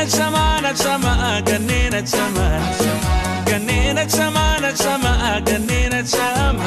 Sama ganena sama ganena sama sama ganena sama.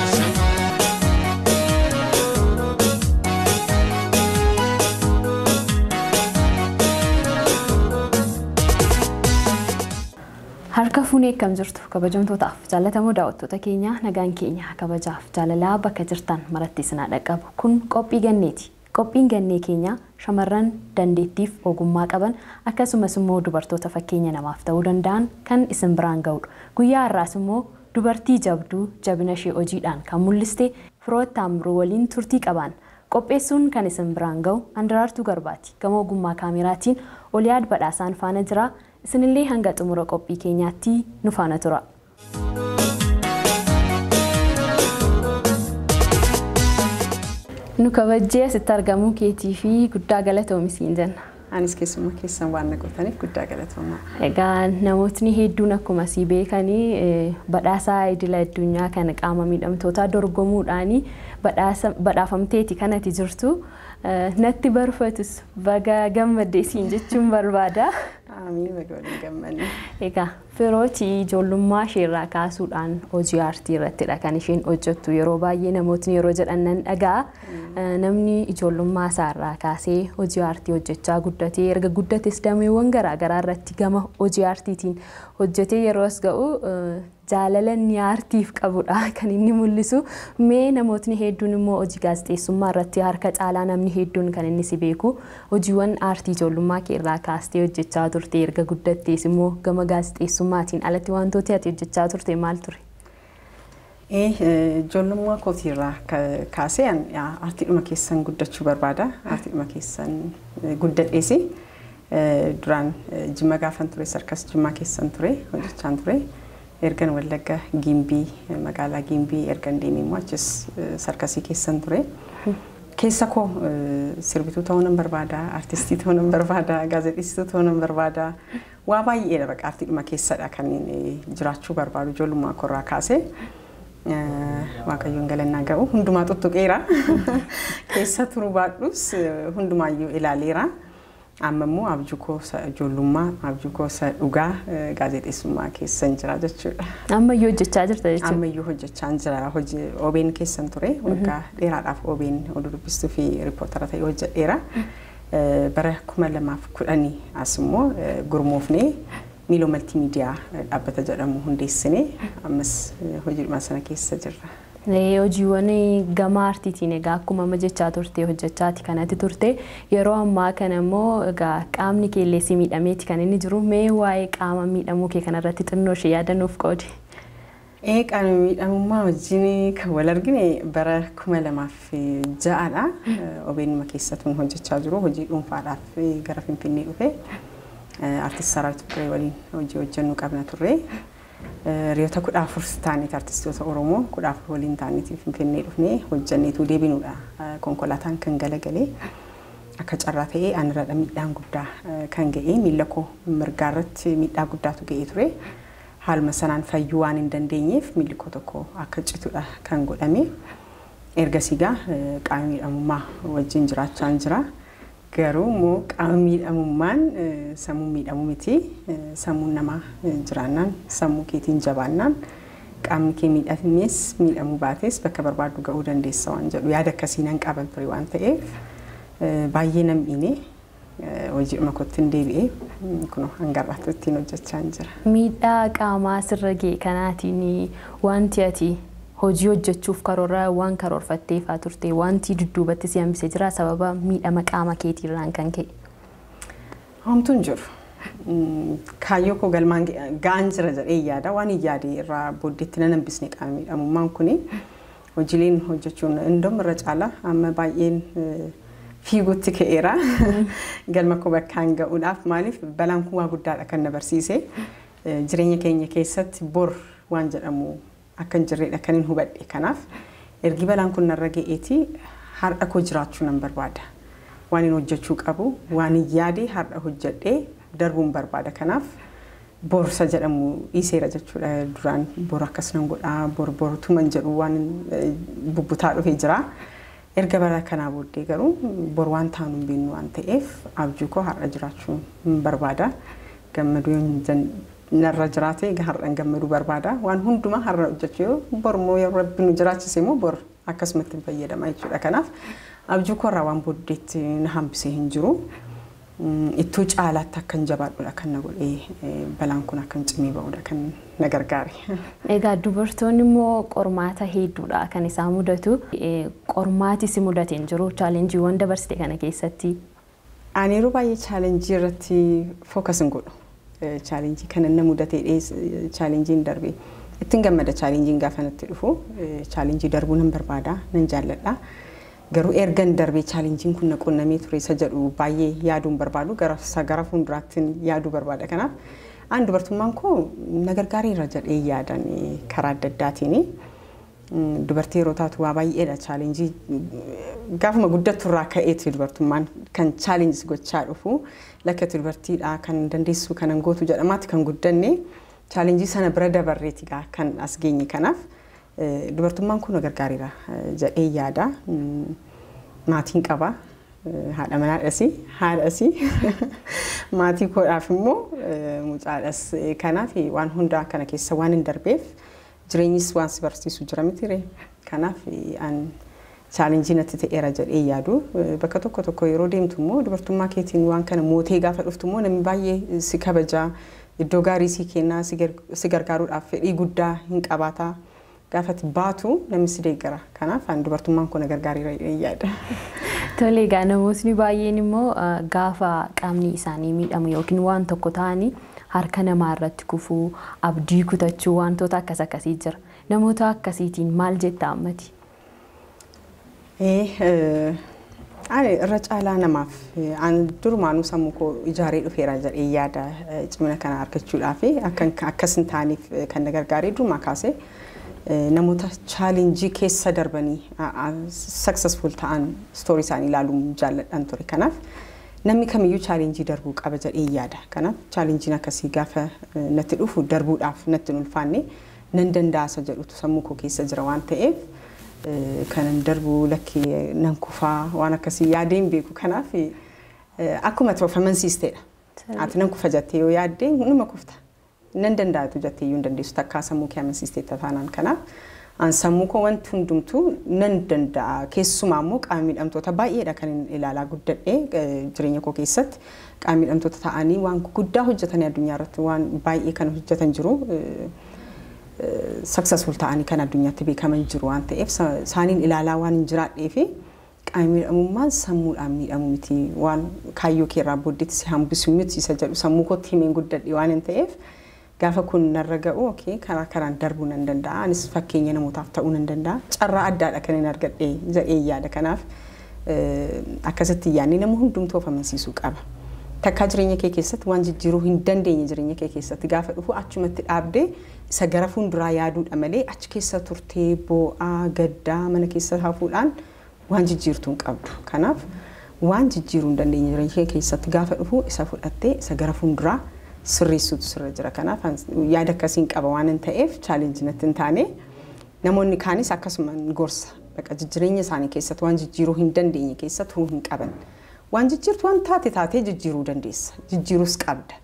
Harka fuunee akkam jirtu kabajamtootaaf jaallatamoo daawwattoota keenya, nagaan keenya kabajaaf jaalalaa bakka jirtan maratti isin haa dhaqqabu. Kun qophii ganneeti. Qophiin gannee keenya shamarran dandeettiif ogummaa qaban, akkasumas immoo dubartoota fakkeenya namaaf ta'uu danda'an kan isin biraan ga'udha. Guyyaa har'aas immoo dubartii jabduu jabina ishee hojiidhaan kan mul'iste Firoot Taamiruu waliin turtii qaban. Qopheessuun kan isin biraan ga'u Andaraartuu Garbaati. Gama ogummaa kaameraatiin Oliyaad Badhaasaan faana jira. Isinillee hanga xumura qophii keenyaatti nu faana tura. Nu kabajjee asitti argamuu keetii fi guddaa galatoomi siin jenna. Anis keessummaa keessan waan na gootaniif guddaa galatoomaa. Egaa namootni hedduun akkuma sii beekanii badhaasa idila addunyaa kan qaama miidhamtootaa dorgomuudhaan badhaafamteeti kanatti jirtu. Natti barfatus baga gammadde siin jechuun barbaada. Amiin, baga waliin gammanne. Egaa Firooti ijoollummaa isheerraa kaasuudhaan hojii aartii irrattidha kan isheen hojjettu. Yeroo baay'ee namootni yeroo jedhan nan dhaga'a. Namni ijoollummaa isaarraa kaasee hojii aartii hojjechaa guddatee, erga guddates dameewwan garaagaraa irratti gama hojii aartiitiin hojjetee yeroo as ga'u, jaalala inni aartiif qabudha kan inni mul'isu. Mee namootni hedduun immoo hojii gaazexeessummaa irratti harka caalaa namni hedduun kan inni si beeku. Hojiiwwan aartii ijoollummaa kee irraa kaastee hojjechaa turte, erga guddattees immoo gama gaazexeessummaatiin alatti wantooti ati hojjechaa turte maal ture? Ijoollummaa kootiirraa kaasee aartiidhuma keessan guddachuu barbaada. Aartiidhuma keessan guddadheesi. Duraan Jimma gaafan ture, sarkas Jimmaa keessan ture, hojjechaan ture. Ergan Wallagga Gimbii, magaalaa Gimbii ergan deemee immoo achis sarkasii keessan ture. Keessa koo sirbituu ta'uu nan barbaada, artistii ta'uu nan barbaada, gaazexeessituu ta'uu nan barbaada. Waa baay'eedha, bakka aartiidhuma keessadha kan jiraachuu barbaadu ijoollummaa koorraa kaasee. Waaqayyoon galannaa ga'u, hundumaa tuttuqeera. Keessa turuu baadhus hundumaayyuu ilaaleera. Amma immoo abjuu koo ijoollummaa, abjuu koo isa dhugaa gaazexeessummaa keessan jira jechuudha. Ammayyuu hojjechaa jirta jechuudha. Ammayyuu hojjechaa jira. Hojii OBN keessan ture. Waggaa dheeraadhaaf OBN oduu dubbistuu fi riippootara ta'ee hojjedheera. Bara 2010 as immoo gurmoofnee Miiloo Maltiimiidiyaa dhaabbata jedhamu hundeessinee ammas hojiidhuma sana keessa jirra. Hojiiwwan gama aartiitiin egaa akkuma amma jechaa turte hojjechaati kanatti turte. Yeroo ammaa kana immoo egaa qaamni keellee si miidhameeti kan inni jiru. Mee waa'ee qaama miidhamuu kee kanarratti xinnoo ishee yaadanuuf qoodi. Qaama miidhamummaa wajjin kan wal argine bara 2006dha. OBN keessattuu hojjechaa jiru, hojii dhuunfaadhaaf gara Finfinnee dhufe. Artist Saraawit Fiqiree waliin hojii hojjennu qabna turre. Hiriyoota 14 taaneeti, artistoota Oromoo 14 waliin taaneeti Finfinnee dhufnee hojjenneetu deebinuudha. Konkolaataan kan galagalee akka carraa ta'ee anirra miidhaan guddaa kan ga'e, miila koo mirgaarratti miidhaa guddaatu ga'ee ture. Haaluma sanaan fayyuu waan hin dandeenyeef miilli koo tokko akka citudha kan godhame. Ergasii gaa qaama miidhamummaa wajjin jiraachaa jira. Garuu immoo qaama miidhamummaan sammuu miidhamuu miti. Sammuun namaa jiraannaan, sammuu keetiin jabaannaan, qaamni kee miidhames miidhamuu baates bakka barbaaddu ga'uu dandeessa waan jedhu yaada akkasii nan qaban ture waan ta'eef baay'ee nan miine, hojiidhuma kootti hin deebi'ee kun hanga har'aatti ittiin hojjechaa jira. Miidhaa qaamaa sirra ga'e kanaatiin wanti ati hojii hojjechuuf karoora waan karoorfattee faa turte wanti dudduubatti si hambisee jira sababa miidhama qaama keetiirraan kan ka'e? Homtuu hin jiru. Kaayyoo koo galmaan ga'an jira jedhee yaada. Waan hin yaade irraa booddeetti nan hambisne qaama miidhamummaan kuni. Hojiileen hojjechuun indoom irra caala amma baay'een fiigutti ka'eera. Galma koo bakkaan ga'uudhaaf, maaliif balaan kun waa guddaadha kan na barsiise. Jireenya keenya keessatti bor waan jedhamu akka hin jirredha kan hin hubadhe. Kanaaf ergi balaan kun narra ga'eeti har'a koo jiraachuu nan barbaada. Waan hin hojjechuu qabu, waan hin yaade har'a hojjedhee darbuun barbaada. Kanaaf borsa jedhamu dhiiseera jechuudha. Duraan bor akkas nan godhaa, bor bortuman jedhu waan bubbutaa dhufee jira. Erga bara kanaa booddee garuu bor waan taanu hin beeknu waan ta'eef abjuu koo har'a jiraachuu hin barbaada. Gammaduu narra jiraate har'an gammaduu barbaada. Waan hundumaa har'a hojjechuu yoo bormoo yoo Rabbi nu jiraachise immoo bor akkasumatti hin fayyadama jechuudha. Kanaaf abjuu koorraa waan booddeetti na hambisee hin jiru. Ittoo caalaatti akkan jabaadhudha kan na godhee, balaan kun akkan cimee ba'udha kan na gargaare. Egaa dubartoonni immoo qormaata hedduudha kan isaan mudatu. Qormaati si mudate hin jiru challengeiiwwan dabarsite kana keessatti? Ani yeroo baay'ee challenge irratti focus hin godhu. Challenge kana na mudatee challengeiin darbe. Ittiin gammada challengeiin gaafa natti dhufu. Challenge darbuu nan barbaada, nan jaalladha. Garuu ergan darbee challengeiin kun na qunnamee ture isa jedhu baay'ee yaaduun barbaadu, gara fuulduraatti yaaduu barbaada. Kanaaf an dubartummaan koo na gargaareera jedhee yaadan karaa adda addaatiin. Dubartii yeroo taatu waa baay'eedha challenge, gaafuma guddattu irraa ka'eeti dubartummaan kan challenge gochaa dhufu. Lakkati dubartiidha kan dandeessu kanan gootu jedhamaatti kan guddanne, challenge sana bira dabarreeti kan as geenye. Kanaaf dubartummaan kun na gargaareera jedhee yaada. Maatiin qaba. Haadha manaadhasi, haadhasi, maatii koodhaaf immoo mucaadhas. Kanaaf waan hundaa kana keessa waan hin darbeef, jireenyis waan si barsiisu jira miti. Kanaaf an challenge natti ta'eera jedhee yaadu. Bakka tokko tokko yeroo deemtu immoo dubartummaa keetiin waan kana mootee gaafa dhuftu immoo namni baay'ee si kabajaa, iddoo gaarii si kennaa, si gargaaruudhaaf fedhii guddaa hin qabaataa. Gaafati baatu namni si deeggara. Kanaaf an dubartummaan kun na gargaareera jedhee yaada. Tole, egaa namootni baay'een immoo gaafa qaamni isaanii miidhamu yookiin waan tokko ta'anii harka namaa irratti kufuu, abdii kutachuu, wantoota akkas akkasii jira. Namoota akkasiitiin maal jetta ammati? Ani irra caalaa namaaf an durumaanuu sammuu koo ijaaree dhufeera jedhee yaada. Cimina kana argachuudhaaf akkas hin taaneef kan na gargaaree durumaa kaasee namoota challenge keessa darbanii successful ta'an story isaanii ilaaluun jaalladhaan ture. Kanaaf namni kamiyyuu challenge darbuu qaba jedhee yaada. Kanaaf challengeiin akkasii gaafa natti dhufu darbuudhaaf natti hin ulfaanne, nan danda'asa jedhutu sammuu koo keessa jira waan ta'eef kanan darbu lakkee nan kufaa waan akkasii yaadeen beeku. Kanaaf akkuma ati of amansiisteedha. Ati nan kufa jettee yoo yaaddee numa kufta. Nan danda'atu jettee iyyuu hin dandeessu takkaa sammuu kee amansiistee taanaan. Kanaaf an sammuu koo wanti hundumtuu nan danda'a. Keessumaa immoo qaama miidhamtoota baay'eedha kan ilaalaa guddadhee jireenya koo keessatti. Qaama miidhamtoota ta'anii waan guddaa hojjetanii addunyaa irratti waan baay'ee kan hojjetan jiru. Successful ta'anii kan addunyaatti beekaman jiru waan ta'eef, isaaniin ilaalaa waan hin jiraadhee fi qaama miidhamummaan sammuudhaan miidhamu miti, waan kaayyoo keerraa booddeetti si hambisu miti isa jedhu sammuu kootti himeen guddadhe waan hin ta'eef, gaafa kun narra ga'u okay, karaa kanaan darbuu nan danda'a, anis fakkeenya namootaaf ta'uu nan danda'a, carraa addaadha kan hin argadhe jedhee yaada. Kanaaf akkasitti yaadni nama hundumtuu of amansiisuu qaba. Takkaa jireenya kee keessatti waan jijjiiruu hin dandeenye jireenya kee keessatti gaafa dhufu achumatti dhaabdee isa gara fuulduraa yaaduudha malee achi keessa turtee boo'aa gaddaa mana keessa hafuudhaan waan jijjiirtuu hin qabdu. Kanaaf waan jijjiiruu hin dandeenye jireenya kee keessatti gaafa dhufu isa fudhattee isa gara fuulduraa sirreessuutu sirra jira. Kanaaf yaada akkasiin qaba waan hin ta'eef challenge natti hin taane. Namoonni kaanis akkasuma gorsa. Bakka jireenya isaanii keessatti waan jijjiiruu hin dandeenye keessa turuu hin qaban. Waan jijjiirtu waan taate taatee jijjiiruu dandeessa. Jijjiiruus qabda.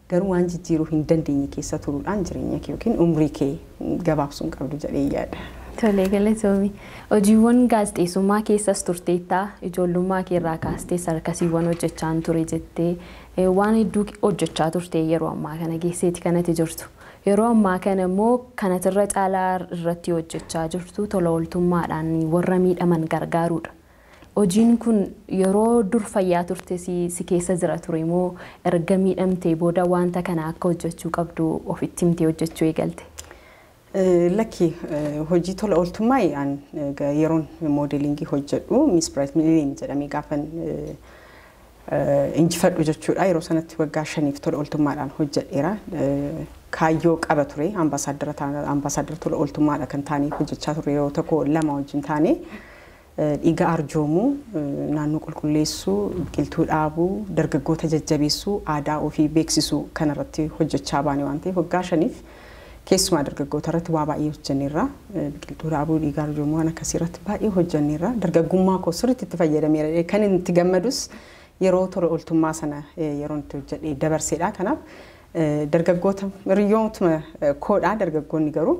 Garuu waan jijjiiruu hin dandeenye keessa turuudhaan jireenya kee yookiin umrii kee gabaabsuu hin qabdu jedhee yaada. Tolee, galatoomi. Hojiiwwan gaazexeessummaa keessas turteettaa, ijoollummaa keerraa kaastee sarkasiiwwan hojjechaa ture jettee, waan hedduu hojjechaa turte, yeroo ammaa kana geesseeti kanatti jirtu. Yeroo ammaa kana immoo kanatirra caalaa irratti hojjechaa jirtu tola ooltummaadhaan warra miidhaman gargaaruudha. Hojiin kun yeroo dur fayyaa turte si keessa jira ture moo erga miidhamtee booda wanta kana akka hojjechuu qabdu ofitti himtee hojjechuu eegalte? Lakki, hojii tola ooltummaa yeroon modeling hojjedhu, Miss Bright Millennium jedhamee gaafan injifadhu jechuudha. Yeroo sanatti waggaa 5f tola ooltummaadhaan hojjedheera. Kaayyoo qaba ture, ambaasaadara tola ooltummaadha kan taane hojjechaa ture, yeroo tokko lama wajjin taane. Dhiiga arjoomuu, naannoo qulqulleessuu, biqiltuu dhaabuu, dargaggoota jajjabeessuu, aadaa ofii beeksisuu kanarratti hojjechaa baane waan ta'eef waggaa 5f keessumaa dargaggoota irratti waa baay'ee hojjenneerra. Biqiltuu dhaabuu, dhiiga arjoomuu waan akkasii irratti baay'ee hojjenneerra. Dargaggummaa koo sirriitti itti fayyadameera. Kan itti gammadus Yeroo tola ooltummaa sana yeroo itti hojjedhee dabarseedha. Kanaaf dargaggoota hiriyootuma koodha dargaggoonni garuu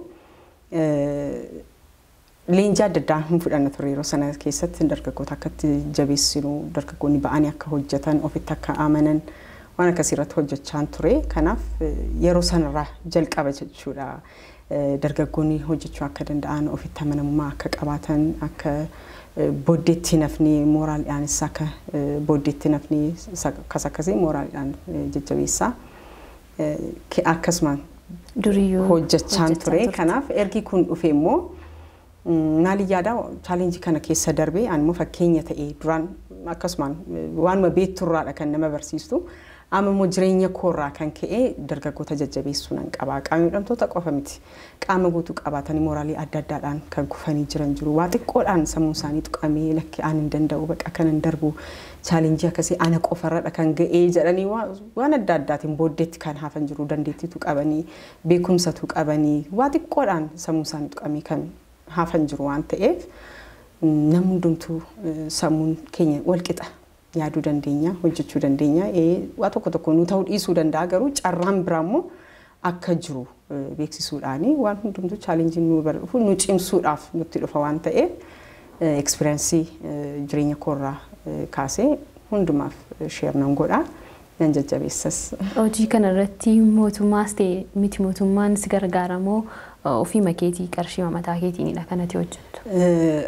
leenjii adda addaa hin fudhanna ture yeroo sana keessatti dargaggoota akka itti jabeessinu, dargaggoonni ba'anii akka hojjetan, ofitti akka amanan waan akkasii irratti hojjechaa ture. Kanaaf yeroo sanarraa jalqaba jechuudha. Dargaggoonni hojjechuu akka danda'an, ofitti amanamummaa akka qabaatan, akka booddeetti nafni mooraaliidhaanis akka booddeetti nafni akkas akkasii mooraaliidhaan jajjabeessaa. Akkasumaan Duriyyuu hojjechaan ture. Kanaaf ergi kun dhufe immoo maali yaada challenge kana keessa darbee ani immoo fakkeenya ta'ee duraan akkasumaan waanuma beekturraadha kan nama barsiistu. Amma immoo jireenya koorraa kan ka'e dargaggoota jajjabeessuu nan qaba. Qaama miidhamtoota qofa miti. Qaama guutuu qabaatanii mooraalii adda addaadhaan kan kufanii jiran jiru. Waa xiqqoodhaan sammuun isaanii tuqamee lakki aan hin danda'u, bakka kana hin darbu, challenge akkasii ana qofarradha kan ga'ee jedhanii waan adda addaatiin booddeetti kan hafan jiru. Dandeettiitu qabanii, beekumsatu qabanii, waa xiqqoodhaan sammuun isaanii tuqamee kan hafan jiru waan ta'eef namni hundumtuu sammuun keenya wal qixa. Yaaduu dandeenya, hojjechuu dandeenya. Waa tokko tokko nu ta'uu dhiisuu danda'a garuu carraan biraa immoo akka jiru beeksisuudhaani waan hundumtuu challengeiin nu bira dhufu nu cimsuudhaaf nutti dhufa waan ta'eef experience jireenya koorraa kaasee hundumaaf share nan godha. Nan jajjabeessas. Hojii kanarratti mootummaas ta'e miti mootummaan si gargaaramoo ofii makeetii qarshii mataa keetiinidha kanatti hojjettu?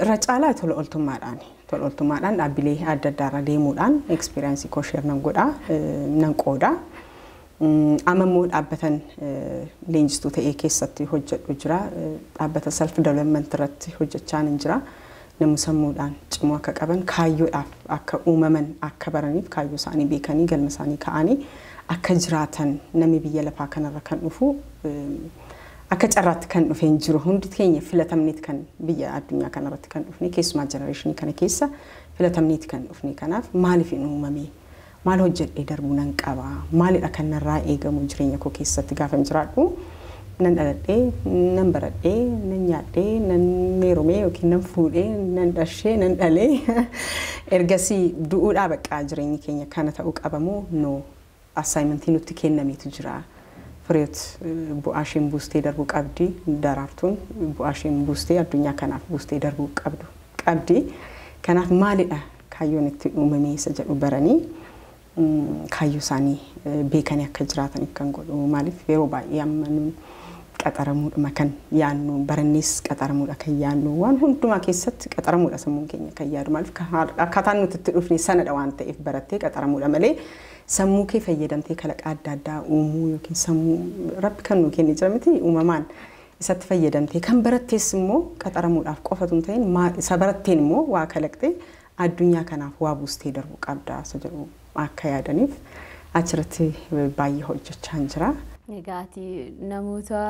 Irra caalaa tola ooltummaadhaani. Tola ooltummaadhaan dhaabbilee adda addaarra deemuudhaan experience koo share nan godha, nan qooda. Amma immoo dhaabbatan leenjistuu ta'ee keessatti hojjedhu jira. Dhaabbata self development irratti hojjechaa nan jira. Namni sammuudhaan cimoo akka qaban, kaayyoodhaaf akka uumaman akka baraniif, kaayyoo isaanii beekanii galma isaanii ka'anii akka jiraatan. Namni biyya lafaa kanarra kan dhufu akka carraatti kan dhufee hin jiru. Hundi keenya filatamneeti kan biyya addunyaa kanarratti kan dhufne, keessumaa generation kana keessa filatamneeti kan dhufne. Kanaaf maaliif hin uumame, maal hojjedhee darbuu nan qaba, maalidha kan narraa eegamu jireenya koo keessatti gaafa jiraadhu? Nan dhaladhee, nan baradhee, nan nyaadhee, nan heerumee yookiin nan fuudhee, nan dhashee, nan dhalee, ergasii du'uudhaa baqqaa jireenyi keenya kana ta'uu qabamoo? No, assignment nutti kennameetu jira. Fireet bu'aa isheen buustee darbuu qabdi. Daraartuun bu'aa isheen buustee addunyaa kanaaf buustee darbuu qabdu qabdi. Kanaaf maalidha kaayyoon itti uumamee isa jedhu baranii kaayyoo isaanii beekanii akka jiraataniif kan godhu. Maaliif yeroo baay'ee amma qaxaramuudhuma kan yaannu, barannees qaxaramuudha kan yaannu, waan hundumaa keessatti qaxaramuudha sammuun keenya kan yaadu. Maaliif akkaataan nuti itti dhufne sanadha waan ta'eef barattee qaxaramuudha malee sammuu kee fayyadamtee kalaqa adda addaa uumuu yookiin sammuu rabbi kan nu kenne jira miti uumamaan, isatti fayyadamtee kan barattees immoo qaxaramuudhaaf qofatu hin ta'in, isa baratteen immoo waa kalaqxee addunyaa kanaaf waa buustee darbuu qabda isa jedhu akka yaadaniif achirratti baay'ee hojjechaa jira. Egaa ati namoota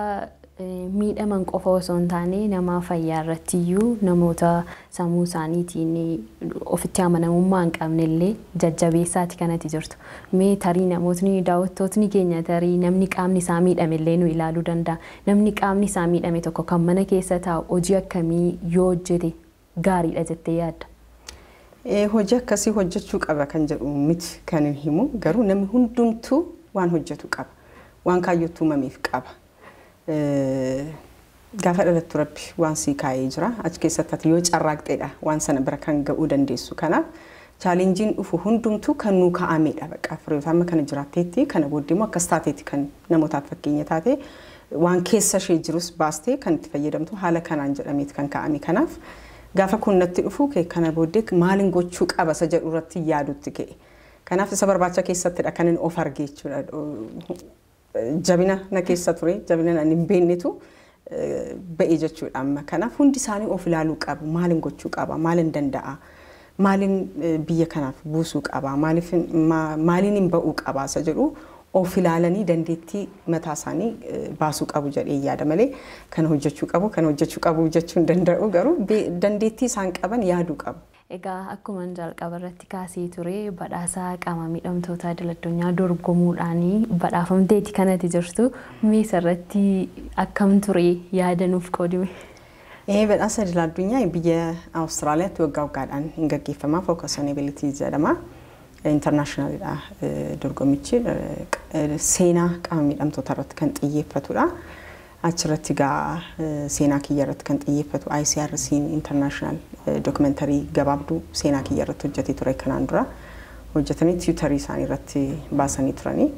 miidhaman qofa osoo hin taane nama fayyaa irratti iyyuu namoota sammuu isaaniitiin ofitti amanamummaa hin qabne illee jajjabeessaati kanatti jirtu. Mee tarii namootni daawwattootni keenya tarii namni qaamni isaa miidhame illee nu ilaaluu danda'a. Namni qaamni isaa miidhame tokko kan mana keessa taa'u hojii akkamii yoo hojjete gaariidha jettee yaadda? Hojii akkasii hojjechuu qaba kan jedhu miti kan hin himu, garuu namni hundumtuu waan hojjetu qaba. Waan kaayyootti uumameef qaba. Gaafa dhalattu rabbi waan sii kaa'ee jira. Achi keessatti ati yoo carraaqxeedha waan sana bira kan ga'uu dandeessu. Kanaaf challengeiin dhufu hundumtuu kan nuu kaa'amedha. Bakka firoota amma kana jiraatteetti kana booddee immoo akkas taateetti kan namootaaf fakkeenya taate waan keessa ishee jirus baastee kan itti fayyadamtu haala kanaan jedhameeti kan kaa'ame. Kanaaf gaafa kun natti dhufu kana booddee maalin gochuu qaba isa jedhu irratti yaadutti ka'e. Kanaaf isa barbaacha keessattidha kan inni of arge jechuudha. Jabina na keessa ture, jabina nan hin beeknetu ba'e jechuudha amma. Kanaaf hundi isaanii of ilaaluu qabu. Maalin gochuu qaba? Maalin danda'a? Maalin biyya kanaaf buusuu qaba? Maaliin hin ba'uu qaba isa jedhu of ilaalanii dandeettii mataa isaanii baasuu qabu jedhee yaada malee kana hojjechuu qabu, kana hojjechuu qabu jechuu hin danda'u, garuu dandeettii isaan qaban yaaduu qabu. Egaa akkuma jalqaba irratti kaasee ture badhaasa qaama miidhamtoota idil addunyaa dorgomuudhaan badhaafamteeti kanatti jirtu. Mee isarratti akkam ture, yaada nuuf qoodime? Badhaasa idil addunyaa biyya Awustiraaliyaatti waggaa waggaadhaan hin gaggeeffama. Focus on Ability jedhama. Internationalidha dorgommichi, seenaa qaama miidhamtoota irratti kan xiyyeeffatudha. Achirratti gaa seenaa kiyya irratti kan xiyyeeffatu ICRC International documentary gabaabduu seenaa kiyya irratti hojjetee ture kanaan dura hojjetanii Twitterii isaanii irratti baasanii turanii.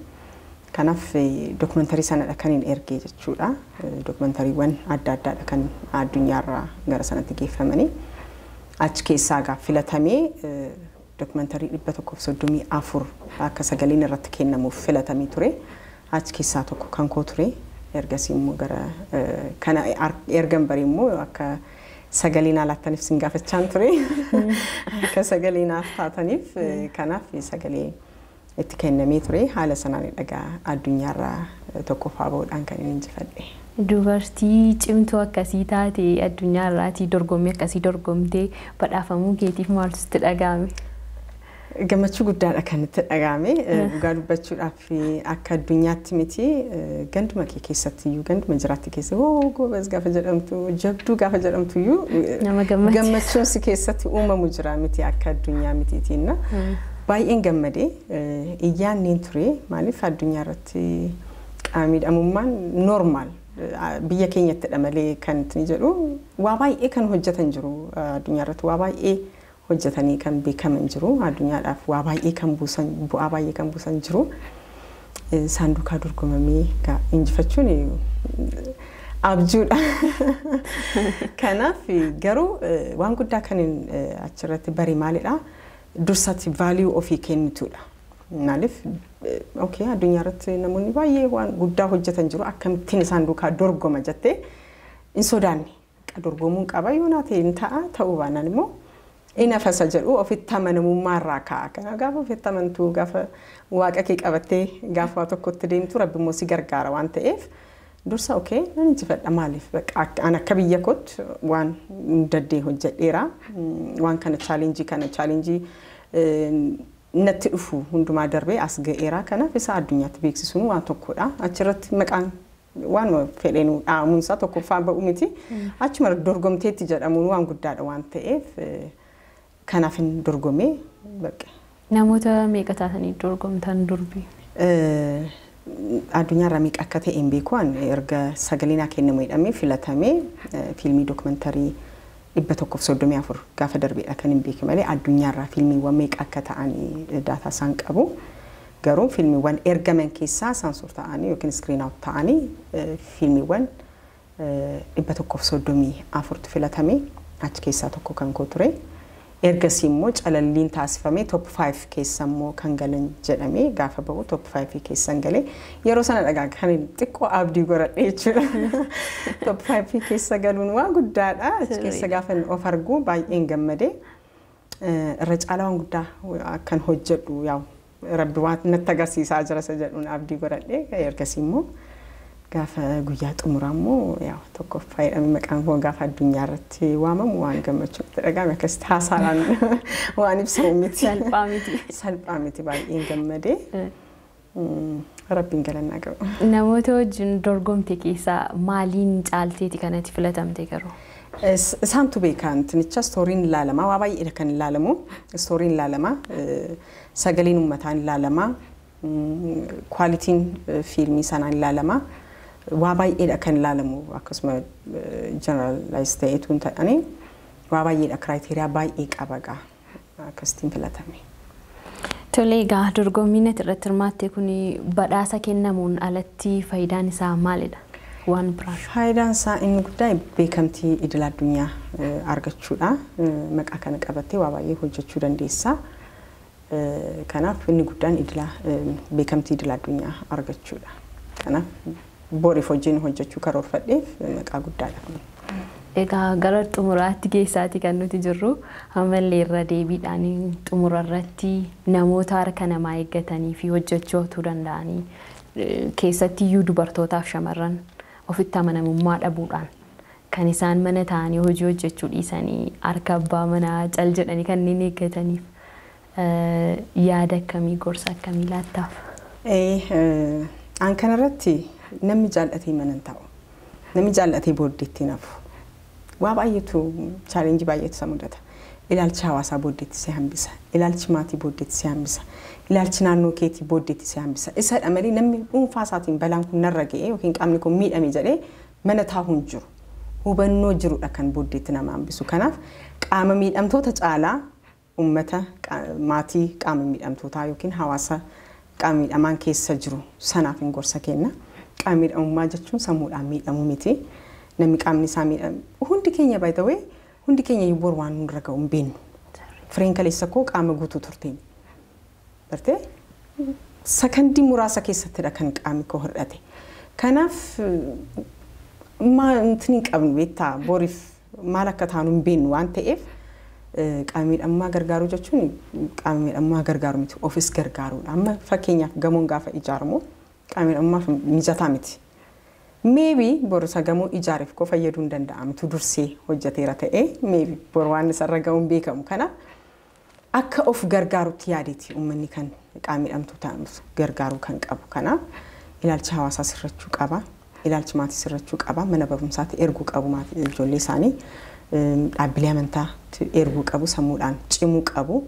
Kanaaf documentary sanadha kan hin ergee jechuudha. Documentarywwan adda addaadha kan addunyaarraa gara sanatti geeffamanii. Achi keessaa gaa filatamee documentary 134 akka sagaleen irratti kennamuuf filatamee ture. Achi keessaa tokko kan koo ture. Ergasii immoo gara kana ergan barii immoo akka sagalee naa laattaniif sin gaafachaan ture. Akka sagalee naaf taataniif, kanaaf sagalee itti kennamee ture. Haala sanaan dhagaa addunyaarraa tokkoffaa bahuudhaan kan inni injifadhe. Dubartii cimtuu akkasii taate addunyaarraatii dorgommii akkasii dorgomtee badhaafamuu keetiif maaltu sitti dhaga'ame? Gammachuu guddaadha kan itti dhaga'ame. Dhugaa dubbachuudhaaf, akka addunyaatti miti, ganduma kee keessatti iyyuu, ganduma jiraatti keessa, hoo goobas gaafa jedhamtu, jabduu gaafa jedhamtu iyyuu Nama gammachiisa. Gammachuun si keessatti uumamu jira miti, akka addunyaa mitiitiin. Baay'een gammadee iyyaanneen ture. Maaliif, addunyaa irratti qaama miidhamummaan normal biyya keenyattidha malee kan itti jedhu waa baay'ee kan hojjetan jiru, addunyaa irratti waa baay'ee hojjetanii kan beekaman jiru, addunyaadhaaf waa baay'ee kan buusan, bu'aa baay'ee kan buusan jiru. Isaan duukaa dorgomamee injifachuun abjuudha. Kanaaf garuu waan guddaa kan achirratti bare maalidha? Dursatti value ofii kennituudha. Maaliif, okay, addunyaa irratti namoonni baay'ee waan guddaa hojjetan jiru, akkamittiin isaan duukaa dorgoma jettee hin sodaanne. Dorgomuun qaba, yoo naa ta'e hin ta'a, ta'uu baannaan immoo inni hafasa jedhu ofitti amanamummaa irraa ka'a. Kana gaafa ofitti amantuu, gaafa waaqa kee qabattee gaafa waa tokkotti deemtu, rabbi immoo si gargaara waan ta'eef, dursa okay, nan injifadha, maaliif an akka biyya kootti waan daddee hojjedheera, waan kana challenge kana challenge natti dhufu hundumaa darbee as ga'eera, kanaaf isa addunyaatti beeksisuun waan tokkodha. Achirratti maqaan waan fedheenu dhaamuunsaa tokkoffaa ba'u miti, achuma dorgomteetti jedhamuun waan guddaadha waan ta'eef, kanaaf hin dorgomee baqa. Namoota meeqa taatanii dorgomtan durbi? Addunyaarraa meeqa akka ta'e hin beeku. Erga sagalee naa kennamu jedhamee filatamee fiilmii documentary 134 gaafa darbeedha kan hin beeke malee, addunyaarraa fiilmiiwwan meeqa akka ta'an data isaan qabu. Garuu fiilmiiwwan ergaman keessaa saansur ta'anii yookiin screen out ta'anii fiilmiiwwan 134tu filatame, achi keessaa tokko kan koo ture. Ergasii immoo calalliin taasifamee top 5 keessa immoo kan galan jedhamee gaafa bahu top 5 keessan galee, yeroo sana dhagaa kan xiqqoo abdii godhadhe jechuudha. Top 5 keessa galuun waan guddaadha. Achi keessa gaafa of argu baay'een gammadee, irra caalaa waan guddaa akkan hojjedhu yaa'u rabbi waan natti agarsiisaa jira isa jedhuun abdii godhadhe. Ergasii immoo gaafa guyyaa xumuraa immoo yaa'u tokkoffaa jedhame maqaan koo gaafa addunyaa irratti waamamu waan gammachuu itti dhagahame akkasitti haasaadhaan waan ibsamu miti. Salphaa miti. Salphaa miti, baay'een gammadee, rabbiin galannaa qabu. Namoota wajjin dorgomte keessaa maaliin caalteeti kanatti filatamte garuu? Isaantu beeka, intinicha storyn ilaalamaa, waa baay'eedha kan ilaalamu. Storyn ilaalamaa, sagaleen uummataa ilaalamaa, qualityn fiilmii sanaa ilaalamaa. Waa baay'eedha kan ilaalamu, akkasuma generalize ta'eetu hin ta'ani, waa baay'eedha, criteria baay'ee qaba gaa, akkasitiin filatame. Tole, egaa dorgommiin ati irratti hirmaatte kun badhaasa kennamuun alatti faayidaan isaa maalidha? Waan biraan. Faayidaan isaa inni guddaa beekamtii idil addunyaa argachuudha. Maqaa kana qabattee waa baay'ee hojjechuu dandeessa. Kanaaf inni guddaan beekamtii idil addunyaa argachuudha. Kanaaf boriif hojiin hojjechuu karoorfadheef maqaa guddaadha kun. Egaa gara xumuraatti keessaati kan nuti jirru, ammallee irra deebiidhaan xumura irratti namoota harka namaa eeggatanii fi hojjechuu otoo danda'anii, keessatti iyyuu dubartootaaf shamarran ofitti amanamummaa dhabuudhaan kan isaan mana taa'anii hojii hojjechuu dhiisanii harka abbaa manaa cal jedhanii kanneen eeggataniif yaada akkamii, gorsa akkamii laattaaf? An kanarratti namni jaallatee mana hin taa'u. Namni jaallatee booddeetti hin hafu. Waa baay'eetu, challenge baay'eetu isa mudata. Ilaalchi hawaasaa booddeetti si hambisa. Ilaalchi maatii booddeetti si hambisa. Ilaalchi naannoo keetii booddeetti si hambisa. Isadha malee namni dhuunfaa isaatiin balaan kun narra ga'e yookiin qaamni kun miidhame jedhee mana taa'u hin jiru. Hubannoo jirudha kan booddeetti nama hambisu. Kanaaf qaama miidhamtoota caalaa uummata maatii qaama miidhamtootaa yookiin hawaasa qaama miidhamaan keessa jiru sanaaf hin gorsa kenna. Qaama miidhamummaa jechuun sammuudhaan miidhamuu miti. Namni qaamni isaa miidhame hundi keenya by the way hundi keenya boru waan nurra ga'u hin beeknu. Fireen kaleessa koo qaama guutuu turteen. Bartee sakandii muraasa keessattidha kan qaamni koo hir'ate. Kanaaf wanti hin qabnu beektaa boriif maal akka taanu hin beeknu waan ta'eef qaama miidhamaa gargaaruu jechuun qaama miidhamaa gargaaruu miti ofis gargaaruudha. Amma fakkeenyaaf gamoon gaafa ijaaramu qaama miidhamummaaf mijataa miti. Maybe boru isa gamoo ijaareef koo fayyaduu hin danda'amtu dursee hojjeteera ta'ee maybe boru waan isarra ga'uun beekamu. Kanaaf akka of gargaarutti yaadeeti uummanni kan qaama miidhamtoota gargaaruu kan qabu. Kanaaf ilaalchi hawaasaa sirrachuu qaba. Ilaalchi maatii sirrachuu qaba. Mana barumsaatti erguu qabu maatii ijoollee isaanii. Dhaabbilee amantaatti erguu qabu. Sammuudhaan cimuu qabu.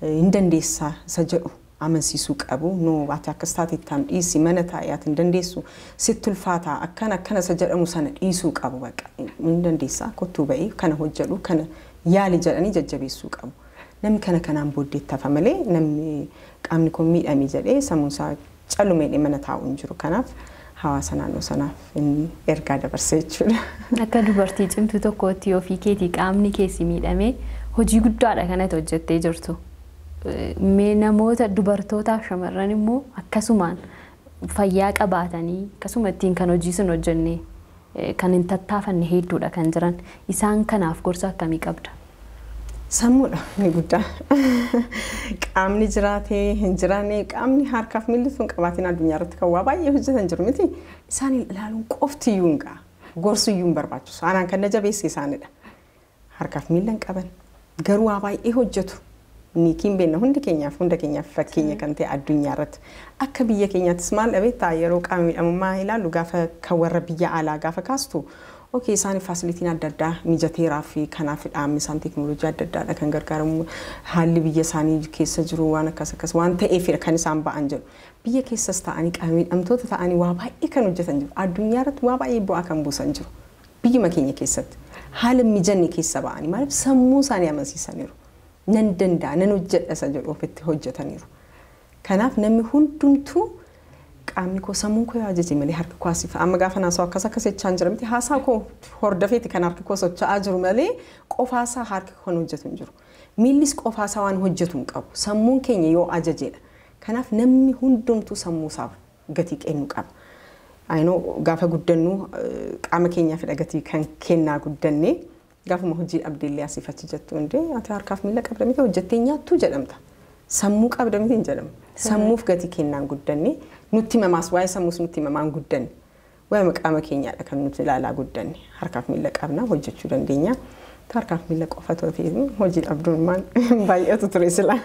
Hin dandeessaa isa jedhu amansiisuu qabu. No ati akkas taate ittaan dhiisi mana taa'ee ati hin dandeessu sitti ulfaataa akkana akkana isa jedhamu sana dhiisuu qabu baqa. Hin dandeessaa kottuu ba'ee kana hojjedhu kana yaali jedhanii jajjabeessuu qabu. Namni kana kanaan booddeetti hafa malee namni qaamni kun miidhame jedhee sammuun isaa callumeedhee mana taa'u hin jiru. Kanaaf hawaasa naannoo sanaaf inni ergaa dabarsee jechuudha. Akka dubartii cimtuu tokkootti ofii keetii qaamni keessi miidhamee hojii guddaadha kanatti hojjettee jirtu. Mee namoota dubartootaaf shamarran immoo akkasumaan fayyaa qabaatanii akkasuma ittiin kan hojii sun hojjenne kan hin tattaafanne hedduudha kan jiran. Isaan kanaaf gorsa akkamii qabda? Sammuudha inni guddaa. Qaamni jiraatee hin jiraanne qaamni harkaaf miilli sun qabaatiin addunyaa irratti kan waa baay'ee hojjetan jiru miti. Isaan ilaaluun qofti iyyuu hin ga'a. Gorsu iyyuu hin barbaachisu. Anaan kan na jabeesse isaanidha. Harkaaf miilla hin qaban. Garuu waa baay'ee hojjetu. Niikiin beekna hundi keenyaaf fakkeenya kan ta'e addunyaa irratti. Akka biyya keenyaattis maal dhabeettaa yeroo qaama miidhamummaa ilaallu gaafa kan warra biyya alaa gaafa kaastu okay isaan faasilitiin adda addaa mijateeraa fi kanaaf dhaabni isaan teekinooloojii adda addaadha kan gargaaramu haalli biyya isaanii keessa jiru waan akkas akkas waan ta'eef kan isaan ba'an jedhu. Biyya keessas ta'anii qaama miidhamtoota ta'anii waa baay'ee kan hojjetan jiru. Addunyaa irratti waa baay'ee bu'aa kan buusan jiru. Biyyuma keenya keessatti haala mijanne keessa ba'anii maaliif sammuu isaanii amansiisaniiru. Nan danda'a nan hojjedha isa jedhu ofitti hojjetaniiru. Kanaaf namni hundumtuu qaamni koo sammuun koo yoo ajaje malee harki koo asiif amma gaafa naasoo akkas akkas jechaa hin jira miti haasaa koo hordofeeti kan harki koo socho'aa jiru malee qofaasaa harki koo kan hojjetu hin jiru. Miillis qofaasaa waan hojjetu hin qabu. Sammuun keenya yoo ajajedha. Kanaaf namni hundumtuu sammuu isaaf gatii kennu qaba. Ayinoo gaafa guddannu qaama keenyaafidha gatii kan kennaa guddannee gaafuma hojii dhabdeellee asiif achi jettu hundee ati harkaaf miila qabda miti hojjettee nyaattuu jedhamta. Sammuu qabda miti hin jedhamu. Sammuuf gatii kennaan guddanne nutti mamaas waa'ee sammuus nutti mamaan guddanne. Waa'ee qaama keenyaadha kan nuti ilaalaa guddanne. Harkaaf miila qabna hojjechuu dandeenya. Harkaaf miila qofa ta'ee hojii dhabdummaan baay'atu ture sila.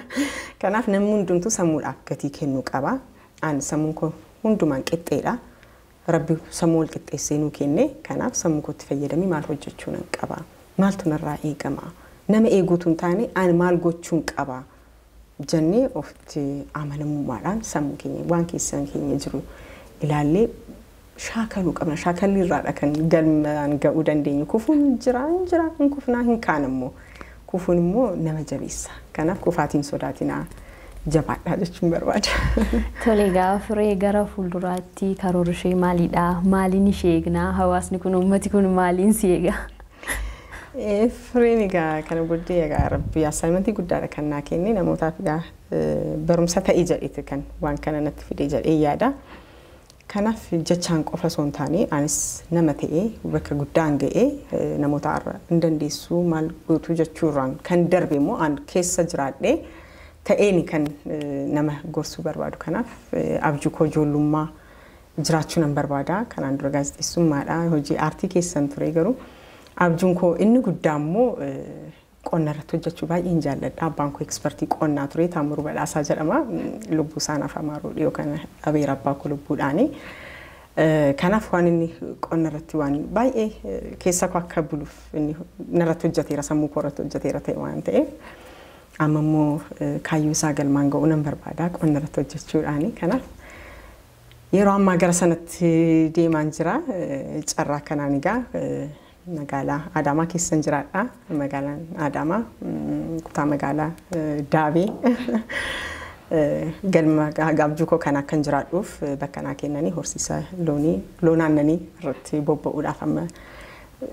Kanaaf namni hundumtuu sammuudhaaf gatii kennuu qaba. Ani sammuun koo hundumaan qixxeedha. Rabbi sammuu wal qixxeessee nuu kenne. Kanaaf sammuu kootti fayyadamee maal hojjechuu nan qaba? Maaltu narraa eegama? Nama eeguutu hin taane ani maal gochuun qaba? Jennee ofitti amanamummaadhaan sammuu keenya waan keessan keenya jiru ilaallee shaakaluu qabna. Shaakalli irraadha kan galmaan ga'uu dandeenyu. Kufuun jira hin jira hin kufnaa hin kaan immoo. Kufuun immoo nama jabeessa. Kanaaf kufaatiin sodaatinaa jabaadhaa jechuun barbaada. Tole egaa Firee gara fuulduraatti karoorri ishee maalidha? Maaliin ishee eegnaa? Hawaasni kun uummati kun maaliin si eega? Fireen egaa kana booddee egaa rabbi assaayimentii guddaadha kan naa kenne namootaaf egaa barumsa ta'e jedheeti kan waan kana natti fide jedhee yaada. Kanaaf jechaan qofa osoo hin taane anis nama ta'ee bakka guddaan ga'ee namoota irra hin dandeessu maal gootuu jechuurraan kan darbe immoo an keessa jiraadhee ta'een kan nama gorsuu barbaadu. Kanaaf abjuu koo ijoollummaa jiraachuu nan barbaada. Kanaan dura gaazexeessummaadha hojii aartii keessan ture garuu abjuun koo inni guddaa immoo qonna irratti hojjechuu baay'een jaalladha. Abbaan koo ekspertii qonnaa ture Taamiruu Badhaasaa jedhama. Lubbuu isaa naaf amaaruu dhiyoo kana dhabeera abbaa koo lubbuudhaani. Kanaaf waan inni qonna irratti waan baay'ee keessa koo akka buluuf inni narratti hojjeteera, sammuu koo irratti hojjeteera ta'e waan ta'eef, amma immoo kaayyoo isaa galmaan ga'uu nan barbaada qonna irratti hojjechuudhaani. Kanaaf yeroo ammaa gara sanatti deemaan jira. Carraa kanaan egaa magaalaa Adaamaa keessan jiraadha. Magaalaan Adaamaa kutaa magaalaa Daabee galma gaabjuu koo kana akkan jiraadhuuf bakka naa kennanii horsiisa loonii, loon aannanii irratti bobba'uudhaaf amma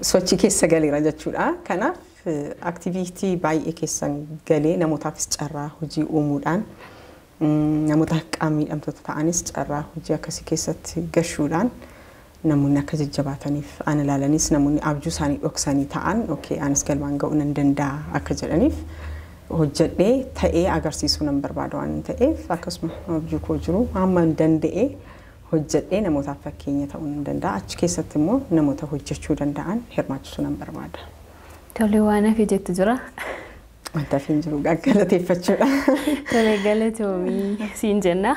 sochii keessa galeera jechuudha. Kanaaf aktiviitii baay'ee keessan galee namootaafis carraa hojii uumuudhaan, namoota qaama miidhamtoota ta'anis carraa hojii akkasii keessatti gashuudhaan, namoonni akka jajjabaataniif ana ilaalanis, namoonni abjuu isaanii dhoksanii ta'an okay anis galmaan ga'uu nan danda'a akka jedhaniif hojjedhee ta'ee agarsiisuu nan barbaada waan ta'eef, akkasuma abjuu koo jiru hamma hin danda'e hojjedhee namootaaf fakkeenya ta'uu nan danda'a. Achi keessatti immoo namoota hojjechuu danda'an hirmaachisuu nan barbaada. Tole, waan hafe jettu jira? Wanta hafe hin jiru, galateeffachuudha. Tole, galatoomii siin jenna.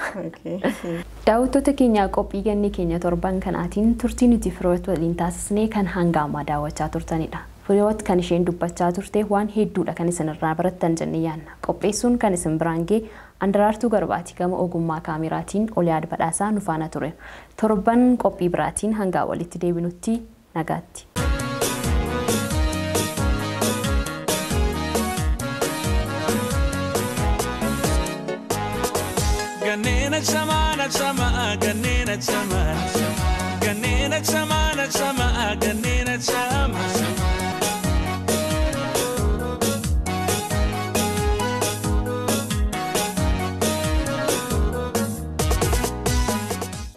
Daawwattoota keenya, qophii ganni keenya torban kanaatiin turtii nuti Fireewoot waliin taasisnee kan hanga ammaa daawwachaa turtanidha. Fireewoot kan isheen dubbachaa turte waan hedduudha kan isin irraa barattan jennee yaadna. Qopheessuun kan isin biraan ga'e Andaraartuu Garbaati, gama ogummaa kaameraatiin Oliyaad Badhaasaa nu faana ture. Torban qophii biraatiin hanga walitti deebinutti nagaatti. Ganneena chamaa na chamaa, ganneena chamaa.